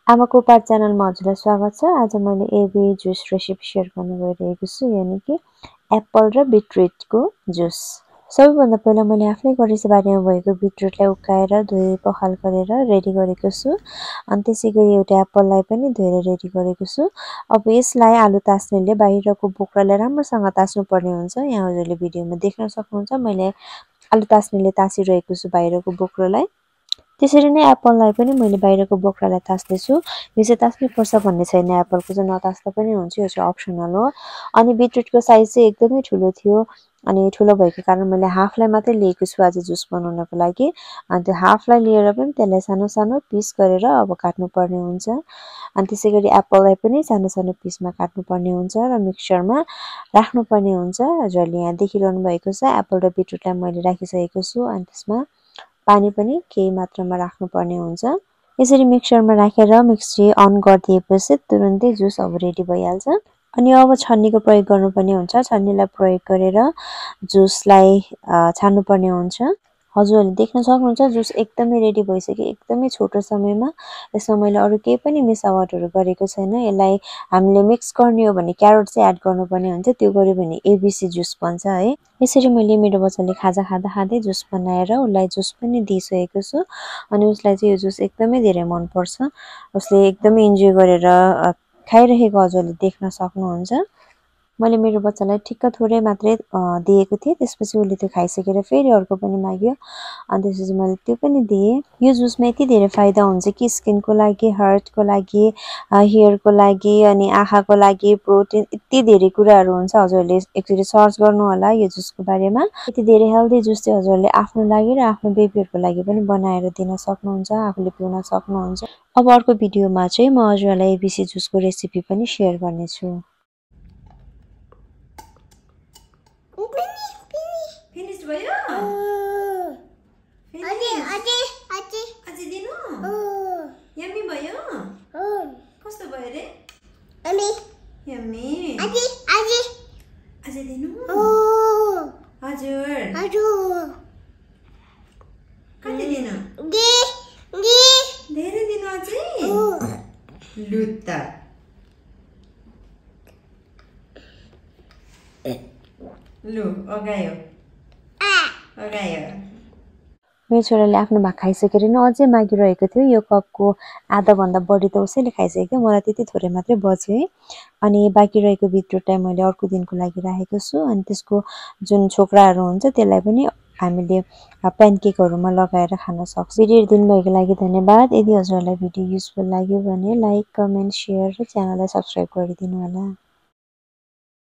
आमाको पाठ च्यानलमा हजुरलाई स्वागत छ। आज मैले एबी जुस रेसिपी सेयर गर्न गइरहेको छु, यानि कि एप्पल र बिटरुटको जुस। सबैभन्दा पहिला मैले आफ्नै करेन्सी बारीमा भएको बिटरुटलाई उकाएर धोई पखाल गरेर रेडी गरेको छु। अनि त्यसैगरी एउटा एप्पललाई पनि धोएर रेडी गरेको छु। अब यसलाई आलु तास्नेले बाहिरको बोक्रालाई राम्रोसँग तास्नु पर्ने हुन्छ। यहाँ हजुरले भिडियोमा देख्न सक्नुहुन्छ मैले आलु तास्नेले तासिरहेको छु बाहिरको बोक्रालाई। त्यसरी नै एप्पललाई पनि मैले बाहिरको बोक्रालाई तास्दैछु। यो चाहिँ तास्नुपर्छ भन्ने छैन, एप्पलको चाहिँ नतास्दा पनि हुन्छ, यो चाहिँ अप्सनल हो। अनि बिटरुटको साइज चाहिँ एकदमै ठुलो थियो, अनि ठुलो भएको कारण मैले हाफलाई मात्रै लिएको छु आज जुस बनाउनको लागि। अनि त्यो हाफलाई लिएर पनि त्यसलाई सानो सानो पिस गरेर अब काट्नुपर्ने हुन्छ। अनि त्यसैगरी एप्पललाई पनि सानो सानो पिसमा काट्नुपर्ने हुन्छ र मिक्सचरमा राख्नुपर्ने हुन्छ। हजुरले यहाँ देखिरहनु भएको छ एप्पल र बिटरुटलाई मैले राखिसकेको छु। अनि त्यसमा पानी पनि केही मात्रामा राख्नुपर्ने हुन्छ। यसरी मिक्सचरमा राखेर मिक्सी अन गरिदिएपछि तुरुन्तै जुस अब रेडी भइहाल्छ। अनि अब छन्नीको प्रयोग गर्नुपर्ने हुन्छ। छन्नीलाई प्रयोग गरेर जुसलाई छान्नुपर्ने हुन्छ। हजुरहरूले देख्न सक्नुहुन्छ जुस एकदमै रेडी भइसक्यो, एकदमै छोटो समयमा। यसमा मैले अरू केही पनि मिसावटहरू गरेको छैन। यसलाई हामीले मिक्स गर्ने हो भने क्यारोट चाहिँ एड गर्नुपर्ने हुन्छ, त्यो गर्यो भने एबिसी जुस बन्छ है। यसरी मैले मेरो बच्चाले खाजा खाँदै जुस बनाएर उसलाई जुस पनि दिइसकेको छु। अनि उसलाई चाहिँ यो जुस एकदमै धेरै मनपर्छ, उसले एकदमै इन्जोय गरेर खाइरहेको हजुरले देख्न सक्नुहुन्छ। मैले मेरो बच्चालाई ठिक्क थोरै मात्रै दिएको थिएँ, त्यसपछि उसले त्यो खाइसकेर फेरि अर्को पनि माग्यो। अनि त्यसपछि मैले त्यो पनि दिएँ। यो जुसमा यति धेरै फाइदा हुन्छ कि स्किनको लागि, हार्टको लागि, हेयरको लागि, अनि आँखाको लागि, प्रोटिन, यति धेरै कुराहरू हुन्छ। हजुरहरूले एकचोटि सर्च गर्नु होला यो जुसको बारेमा। यति धेरै हेल्दी जुस चाहिँ हजुरहरूले आफ्नो लागि र आफ्नो बेबीहरूको लागि पनि बनाएर दिन सक्नुहुन्छ, आफूले पिउन सक्नुहुन्छ। अब अर्को भिडियोमा चाहिँ म हजुरलाई एबिसी जुसको रेसिपी पनि सेयर गर्नेछु। फिनिश भयो? अझै दिनु? यम्मी भयो? कस्तो भयो रे? यम्मी। अझै दिनु? हजुर। कति दिनु? धेरै दिनु अझै? लु त। लु अगायो। मेरो छोराले आफ्नो भाग खाइसकेर नै अझै मागिरहेको थियो। यो कपको आधाभन्दा बढी त उसैले खाइसक्यो, मलाई त्यति थोरै मात्रै बच्यो है। अनि बाँकी रहेको बिटरुटलाई मैले अर्को दिनको लागि राखेको छु। अनि त्यसको जुन छोक्राहरू हुन्छ त्यसलाई पनि हामीले प्यानकेकहरूमा लगाएर खान सक्छौँ। भिडियो दिनुभएको लागि धन्यवाद। यदि हजुरहरूलाई भिडियो युजफुल लाग्यो भने लाइक, कमेन्ट, सेयर र च्यानललाई सब्सक्राइब गरिदिनु होला।